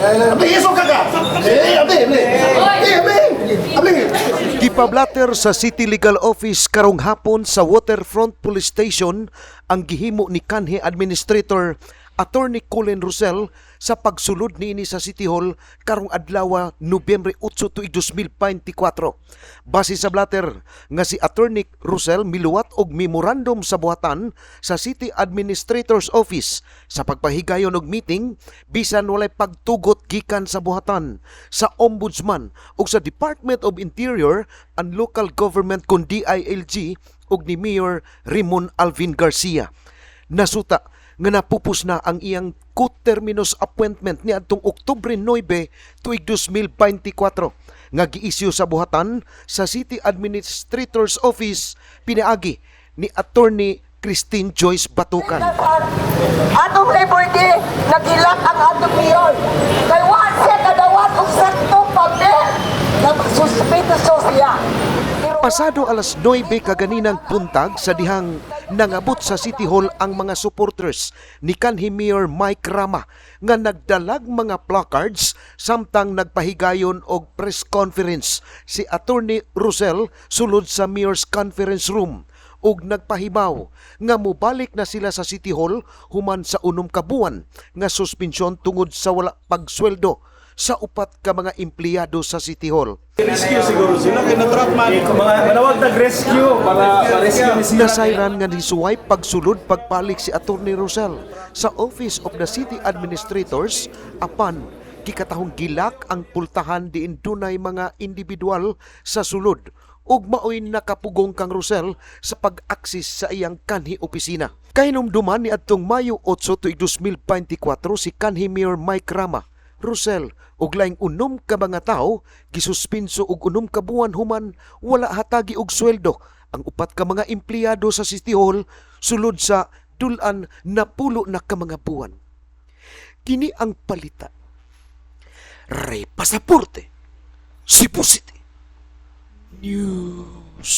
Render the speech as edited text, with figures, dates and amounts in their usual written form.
Abli, isog ka ka! Eh, abli, abli! Eh, abli! Abli! Gipablater sa City Legal Office karong hapon sa Waterfront Police Station ang gihimo ni kanhi Administrator Attorney Colin Rosell sa pagsulod niini sa City Hall karong adlaw, Nobyembre 8 tuig 2024. Base sa blatter nga si Attorney Rosell miluwat og memorandum sa buhatan sa City Administrator's Office sa pagpahigayon og meeting bisan walay pagtugot gikan sa buhatan sa Ombudsman ug sa Department of Interior and Local Government kon DILG ug ni Mayor Ramon Alvin Garcia. Nasuta nga napupos na ang iyang coterminous appointment niadtong Oktubre 9 tuig 2024 nga giisyu sa buhatan sa City Administrator's Office pinaagi ni Attorney Christine Joyce Batukan. Atong Labor Day, nagilak ang atong mayor. Kay wa siya kadawat og saktong papel na suspenso siya. Pero Pasado alas 9 kaganinang buntag sa dihang nangabot sa City Hall ang mga supporters ni kanhi Mayor Mike Rama nga nagdalag mga placards samtang nagpahigayon og press conference si Attorney Rosell sulod sa Mayor's Conference Room ug nagpahibaw nga mobalik na sila sa City Hall human sa 6 ka buwan nga suspensyon tungod sa wala pagsweldo sa upat ka mga empleyado sa City Hall. Rescue siguro sila kay na-trap man. Mga manawag tag rescue para ma-rescue ni sila. Nasayran nga nisuway pagsulod pagpalik si Attorney Rosell sa Office of the City Administrators, apan gikatahong gilak ang pultahan diin dunay mga individual sa sulod ug maoy nakapugong kang Rosell sa pag-aksis sa iyang kanhi opisina. Kahinumduman ni adtong Mayo 8 tuig 2024, si kanhi Mayor Mike Rama, Rosell ug laing 6 ka mga tawo gisuspinso og 6 ka buwan human wala hatagi og sweldo ang upat ka mga empleyado sa City Hall sulod sa dulan napulo na ka mga buwan. Kini ang palita. Ray Pasaporte, Cebu City News.